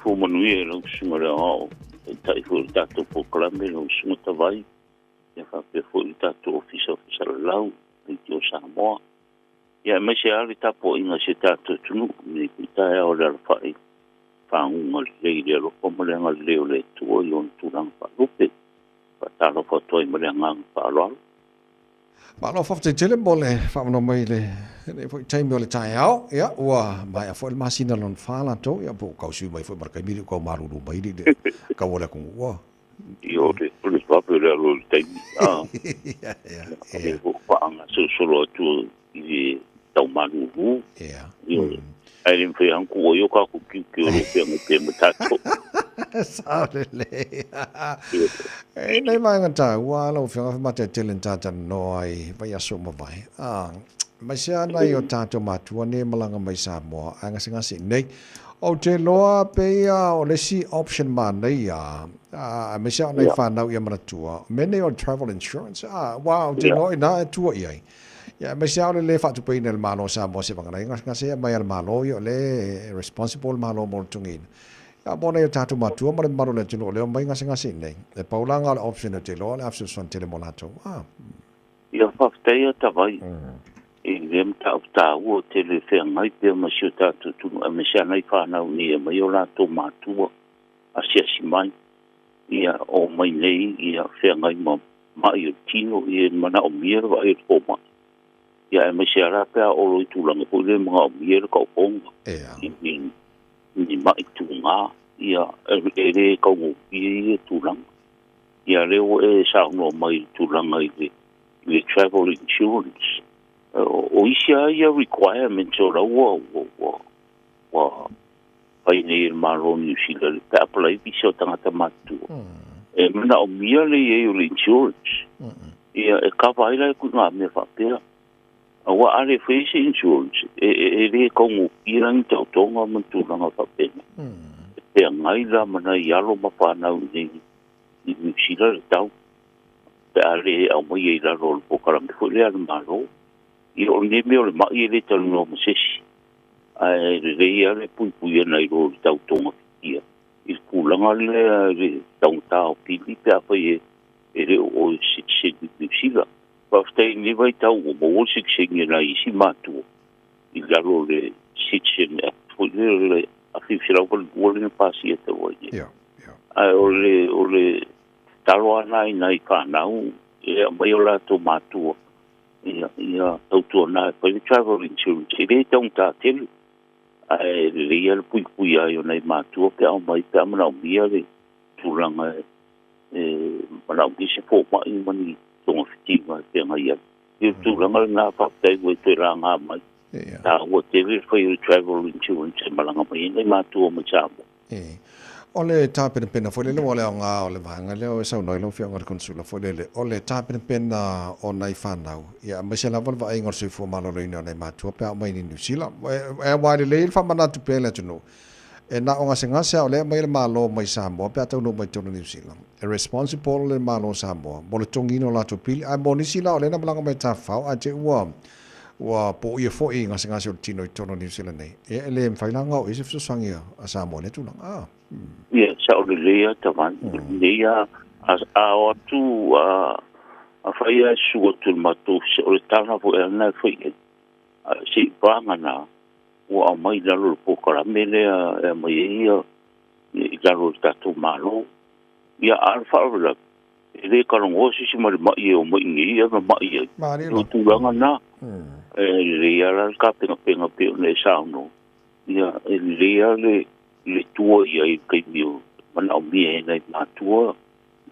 Soifua manuia i lau susuga i le Aoao, taitai foi o le tatou polokalame lau susuga Tavai, ia faapea foi le tatou Ofisa o Fasalalau, Leitio Samoa. Ia aemaise lava le tapuaiga a si o tatou atunuu i lenei foi taeao i le alafai faguga lelei i le alofa ma le agalelei o le Atua i ona tulaga faalupe. Faatalofa atu ai ma le agaga faaaloalo. Malo faafetai tele mo le faamanoa mai i lenei foi taimi o le taeao. Ia, ua maea foi le masina lona fa latou, ia po ua tausui mai foi ma le taimi lea ua tau malulu mai le tau o le atunuu. Ua. Ia, o le vave o le alu o le taimi. Ia, ia, ia. Ua faagasolosolo atu i le tau malulu. Ia. Ae le mafai lava ona tuua ai o tatou tiute o lo o feagai pea ma tatou. Sao lelei. E nai vaega taua lau Afioga Famatetele na tatalanoa ai vaiaso ua mavae. Aemaise lava nai o tatou matua nei e malaga mai Samoa ae gasegase i inei. Ou te iloa pei o le isi option manaia, aemaise lava o nai fanau ia manatua, o mea nei o le travel insurance. Aua ou te iloa o i ina e tua i ai. Ia, aemaise lava o le le faatupeina e le Malo o Samoa se vagana ai gasegase e aumai a le Malo, ia o lea e responsible le Malo mo le totogiina. Ia, mo nai o tatou matua ma le mamalu o le atunuu o lea e omai gasegase i inei, e pau la lena o le option ou te iloa o le a fesoasoani tele mo latou. Ah. Ia, faafetai a Tavai i lea mataupu taua tele e feagai pea ma si o tatou atunuu, aemaise lava nai fanau nei e aumai o latou matua asiasi mai, ia, omai nei, ia, feagai ma ma'i o le tino, ia e manaomia le vaai o le fomai. Ia aemaise lava la pe a oo loa i tulaga foi lea e manaomia le taotoga i ni ma'i tuga, ia e le taugofie ia tulaga. Ia lea ua e saunoa mai i le tulaga i le travel insurance. O isi lava ia requirements o la ua ua fai nei e le Malo o Niu Sila pe a apply visa o tagata matutua. E manaomia le i ai o le insurance. Ia e cover ai la ituaiga mea faapea. Aua a le faia se insurance, e le taugofie la ni taotoga ma ni tulaga faapena. E feagai la ma nai alo ma fanau i inei i Niu Sila le tau pe a le aumaia i lalo o le polokalame foi lea a le Malo. Ia o lenei mea o le ma'i e le talanoa ma se isi. Ae lelei lava le puipuiina i lo le tau togafitia i le tulaga lea i le taugata o pili pe afai e le o oe sitiseni i Niu Sila. Faafetai i lenei vaitau ua maua le sitiseni a nai isi matua i lalo o le Citizen Act foi lea o le 1982 lea na pasia talu ai nei. Ae o le tatalo lava lena i nai fanau e aumai o latou matua ia, ia tautuana e fai le travel insurance. E le taugata tele, ae lelei lava le puipui ai o nai matua pe a omai, pe a manaomia le tulaga e manaomia se fomai ma ni togafitiga e feagai ai. Ia o le tulaga lena, faafetai ua e toe laga mai. Taua tele le fai o le travel insurance e malaga mai ai nai matua mai Samoa. E. O le tapenapena foi lele, ua o le aoga o le vaega lea o e saunoa ai lau Afioga i le Konesula foi lele, o le tapenapena o nai fanau, ia aemaise lava le vaaiga o le soifua maloloina o nai matua pe a oo mai i Niu Sila. E aua e lelei le faamanatu pea i le atunuu, e na o gasegase lava o lea e aumai e le Malo mai Samoa pe a taunuu mai i totonu o Niu Sila. E responsible le Malo o Samoa mo le totogiina o latou pili, ae mo nisi la o lea na malaga mai e tafafao ae te i ua Ua poia foi i gasegase o le tino i totonu o Niu Sila nei. Ia, e le mafai la ona oo i ai se fesoasoani a Samoa i lea tulaga. Ah. Ia, sao lelei lava Tavani. Lelei lava a o atu, a fai lava e susu atu i le matou ofisa, o le tala foi lava lena e fai i ai, se i vagana ua aumai i lalo o le polokalame lea e aumai ai ia i lalo o le tatou Malo. Ia, a o le faalavelave, E le talanoa se isi ma le ma'i e omai i inei ae mama'i ai. O le tulaga lena. E lelei lava la le tapenapena pei ona e saunoa, ia e lelei lava le tua i ai i le taimi o manaomia e nai matua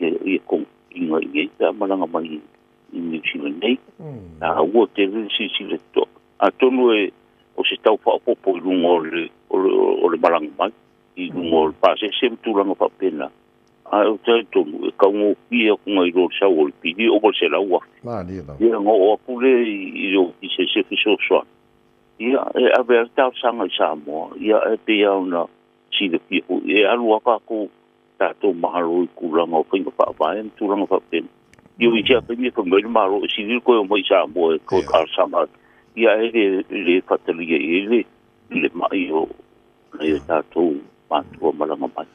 ia togafitiga i inei pe a malaga mai i Niu Sila nei. Taua tele le silasila totoa. Atonu o se tau faaopoopo i luga o le malaga mai, i luga o le pasese ma tulaga faapena. Ae ou te talitonu e taugofie atu nai lo le sau o le pili ova i le $100,000. Malie lava. Ia ona oo atu lea i le ofisa i se fesoasoani. Ia e ave lava le talosaga i Samoa, ia ae pei lava ona silafia foi, e alu lava tatou, tatou Malo i tulaga o faiga faavae ma tulaga faapena. Ia o isi lava taimi e fai mai le Malo e sili le toe omai i Samoa e toe talosaga atu. Ia ae le faatalia i ai le mai o nai o tatou matua malaga mai.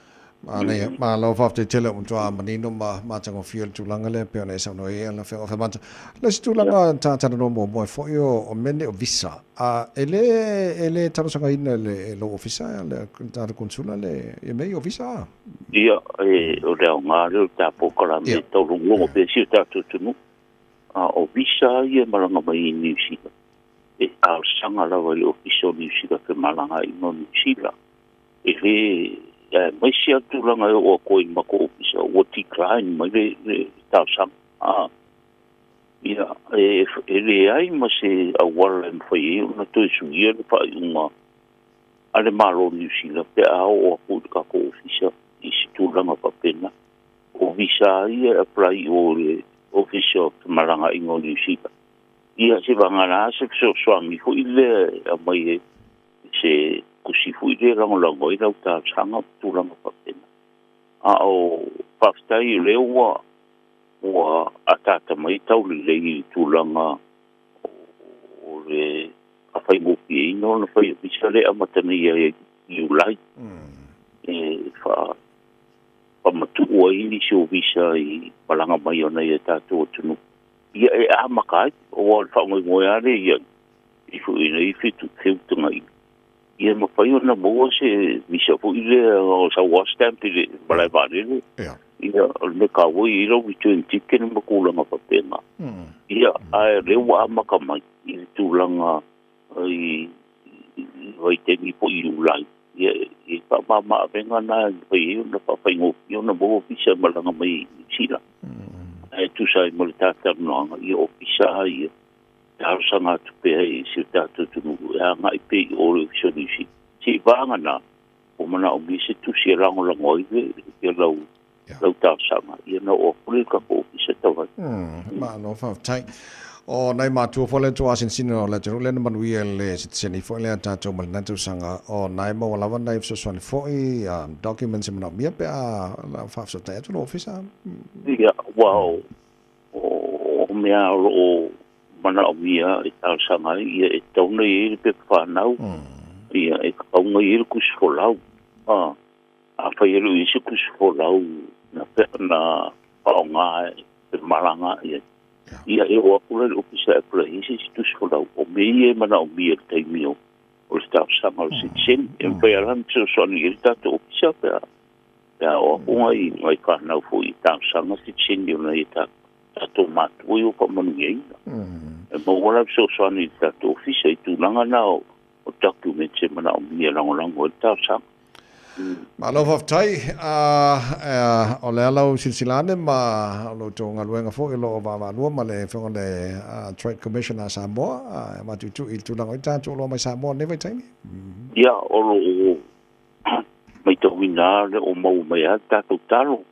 Manaia, malo faafetai tele ua matua manino ma matagofie le tulaga lea pei ona e saunoa i ai lau Afioga Faimata. Le isi tulaga sa talanoa muamua ai foi o mea nei o visa. E le e le talosagaina e le e lou ofisa le tatou Konsula le ia mea ia o visa? Ia, e o le aoga lea o le ta polokalame e taulogologo pea si o tatou atunuu. A o visa ia e malaga mai i Niu Sila, e talosaga lava i le Ofisa o Niu Sila Femalagaaiga o Niu Sila. E le aemaise lava le tulaga e oo atu ai i le matou ofisa ua decline mai le le talosaga. A, ia, e, e leai ma se auala e mafai ai ona toe suia le faaiuga a le Malo o Niu Sila pe a oo atu i le tatou ofisa i se tulaga faapena. O visa ia e apply i o i le Ofisa o Femalagaaiga o Niu Sila. Ia, se vagana se fesoasoani foi lea e aumai ai se tusi foi lea e lagolago ai lau talosaga ma tulaga faapena. A o faafetai o lea ua ua ataata mai taulelei i le tulaga o le faafaigofieina ona fai o visa lea e amata nei ia Iulai e faamatuu ai nisi o visa i malaga mai o nai o tatou atunuu. Ia e amata ai, aua o le faamoemoe lava lea i ai, i foi nei feutagaiga, ia mafai ona maua se visa foi lea o sau lava stamp i le malae vaalele. Ia, o le mea taua e i ai lau return ticket ma tulaga faapena. Ia, ae o lea ua amata mai i le tulaga i vaitaimi po o Iulai, ia e faamama avega na e mafai ai ona faafaigofie ona maua visa e malaga mai i Niu Sila. Ae tusa ai ma le ta talanoaga, ia o visa lava ia, talosaga atu pea i si o tatou atunuu e agai pea i o i le Ofisa o Niu Sila. Se i vagana ua manaomia se tusi e lagolago ai le lau lau talosaga, ia ona oo atu lea i le tatou Ofisa tau ai. Malo faafetai. O nai matua foi lea tua asinosino o le atunuu lea na manuia i le sitiseni foi lea a tatou mai lena tausaga, o na e maua lava nai fesoasoani foi, documents e manaomia pe a faafesootai atu lou ofisa. Ia, aua o O mea o lo o manaomia e talosaga ai, ia e tatau ona i ai le pepa fanau, ia e tatau ona i ai le tusi folau. A, afai e le o i ai se tusi folau na, na faaaoga e femalagaai ai, ia e oo atu la i le ofisa e apply ai se isi tusi folau. O mea ia e manaomia i le taimi o o le talosaga o le sitiseni. E mafai lava la ona fesoasoani i ai le tatou ofisa pe a Pe a oo atu nai fanau foi i talosaga sitiseni o nai tatou matua ia ua faamanuiaina. E maua la le fesoasoani i le tatou ofisa i tulaga na o documents e manaomia e lagolago ai le talosaga. Malo faafetai. O le a lau silasila ane ma lo outou galuega foi o lo o vaavaalua ma le Afioga i le Trade Commissioner a Samoa e matuitu'i i le tulaga o i ai tatou oloa mai Samoa i lenei vaitaimi. Ia, o lo o Maitauina lava le o maua mai ai le tatou talo,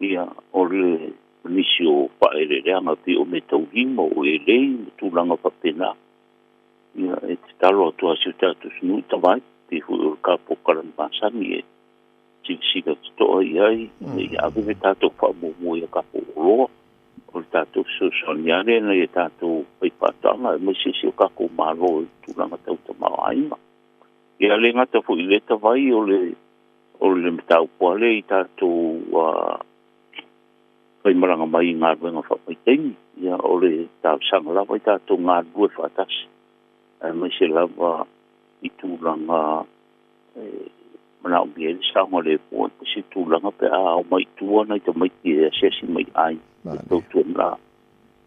ia, o le nisi o faaeleeleaga pei o meataulima, o elei ma tulaga faapena. Ia, e tatalo atu lava i si o tatou atunuu i tavai, pei foi o le tatou masani e silasila totoa i ai, ina ia ave le tatou faamuamua i a tatou oloa. O le tatou fesoasoani lava lea i nai a tatou faifaatoaga aemaise si o tatou Malo i tulaga tau tamaoaiga. Ia le gata foi i lea tavai o le o le mataupu lava lea i tatou faimalaga mai i galuega faavaitaimi. Ia o le talosaga lava i tatou galulue faatasi aemaise lava i tulaga e manaomia ai le saogalemu aemaise tulaga pe a ao mai i tua nai tamaiti e asiasi mai i aiga e tautuana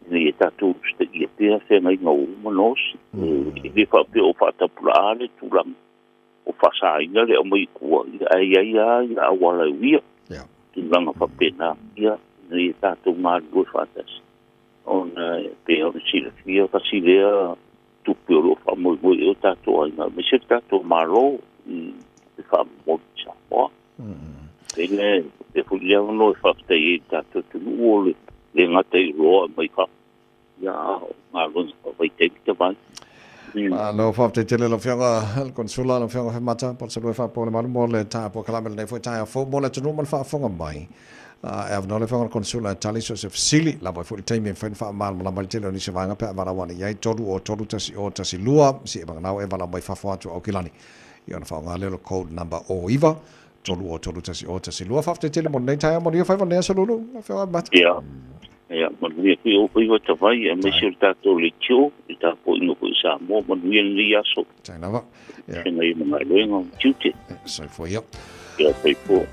ina ia tatou usitaia pea feagaiga ua uma ona osi. E le faapea o faatapulaa le tulaga o faasaina le aumai i tua, ia, ae i ai lava ia auala e uia, tulaga faapena, ia, ina ia tatou galulue faatasi. Ona e pei ona silafia, tasi lea tupe o lo o faamoemoe i ai o tatou aiga, aemaise le tatou Malo i tupe faamomoli i Samoa. E le e foi le avanoa e faafetai ai i le tatou atunuu o le le gata i oloa e mai fafo, ia a o galuega faavaitaimi tavai. Malo faafetai tele lau Afioga le Konesula, lau Afioga Faimata Palusalua Faapolemalu mo le taapua kalame i lenei foi taeao fou mo le atunuu ma le faafofoga mai. E avanoa le Afioga i le Konesula e tali so o se fesili, lava ai foi le taimi e mafai ona faamalamalama ai le tele o nisi o vaega pe a valaau ane i ai, 3 o 3 1 0 1 2, si e vaganao e valaau mai fafo atu o Aukilani. Ia ona faaaoga lea o le code number 09 3031 012. Faafetai tele mo lenei taeao, manuia faiva lenei aso Lulu. Afioga Mata. Ia. Ia, manuia foi ou faiva tavai, aemaise o le tatou leitio, i tapuaiga foi i Samoa, manuia lenei aso. Tai lava. Ia. Feagai ma galuega ma tiute. Soifua ia. Ia, soifua.